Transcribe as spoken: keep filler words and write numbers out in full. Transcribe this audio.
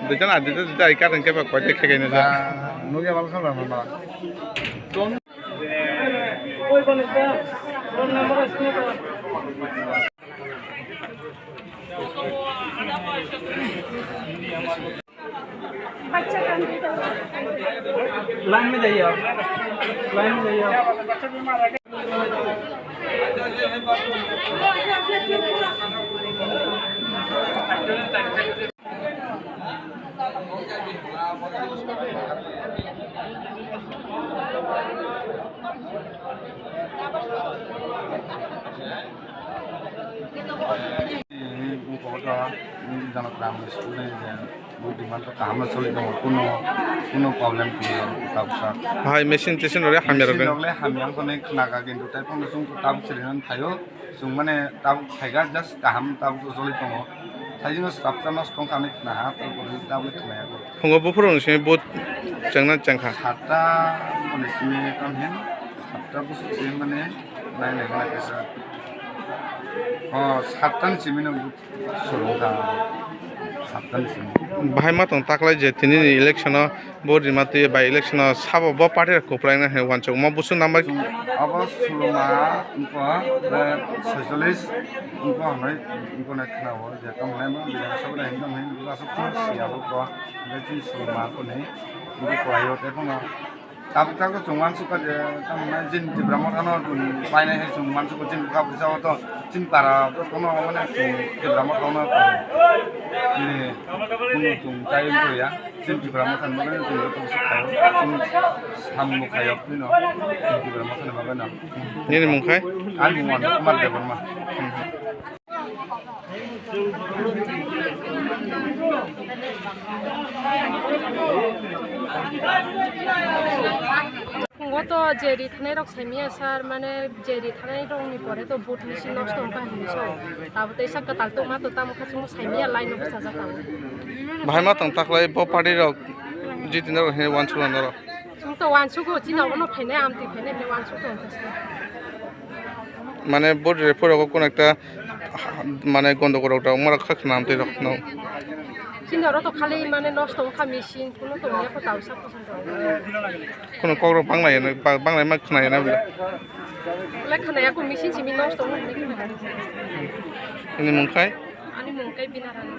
Duijon aji, duijon aji, ai karon khe ba koite khegaino ja. Nugya bal khana ma. Line में जाइए आप, लाइन में जाइए आप। Buddhiman to kaham no choli tongo, kuno, kuno problem kwrwi tabuksa. Hai machine tesin rok hamya rok. Machine rok le hamya wngkha hinwi khnaga, kintu tei phano chwng tabuk chwlaiwi thaio, chwng mane tabuk phaiga, just kaham tabuk choli tongo. Thaijino swrapsa nosto wngkha hinwi khnaha, tabuk khnayago. Phungo buphuru ni simi bo chengna chengkha. Satta boni simi tamo hin, satta busu simi mane nai nai nai kaisa. O satta ni simi no. Bahai ma tong taklai je tini ni election o vote rima twi by election o sabo bo party rok kwplai na hinwi uansuk ma busu number. Abo suluma wngkha, eh, soicholish wngkha hinwi wngkha hinwi khna o je tamo hinwi Bidhan Sabha hinwi tamo hinwi aswk siya bo ko hingke chini suluma wngkha hinwi kwlai o tei phano. Tabuk tabuk chwng uansukha je, tamo hwnai chini Tipra Mothano chwng painai hai chwng uansukha, chini bwkha bwsa o to chini para o to tono mane chwng Tipra Mothano chwng nini kunu chwng tai wngya, chini Tipra Mothani bagwi chwng joto bwswk khaio, chwng samung bo khaio, chini Tipra Mothani bagwi no. Nini mung khai? Ani mung Anand Kumar Debbarma. Phungo to je ri thanai rok saimaya sir, mane je ri thanai rok ni pore to vote machine nosto wngkha hinwi sao. Abo teisa kwtal tongma to tamo kha chwngno saimaya line no bwchajak abo. Bahai ma tong taklai bo party rok jiti norok hinwi uansukha norok. Chwng to uansugo, chini obono phainai, amtwi phainai, hinwi uansuk tong kha se. Mane vote rwphuru rogo kono ekta, mane, gondogol rok tongma rok kha khna amtwi rok no. Chini oro to khali, mane, nosto wngkha machine, kuno tongya kho tausa phoson tong. Kono kok rok banglai, ba-, banglai ma khna ya na bwle. Bwle khna ya kho machine simi nosto wngkha hinwi khna. Nini mung khai? Ani mung khai Bina Rani.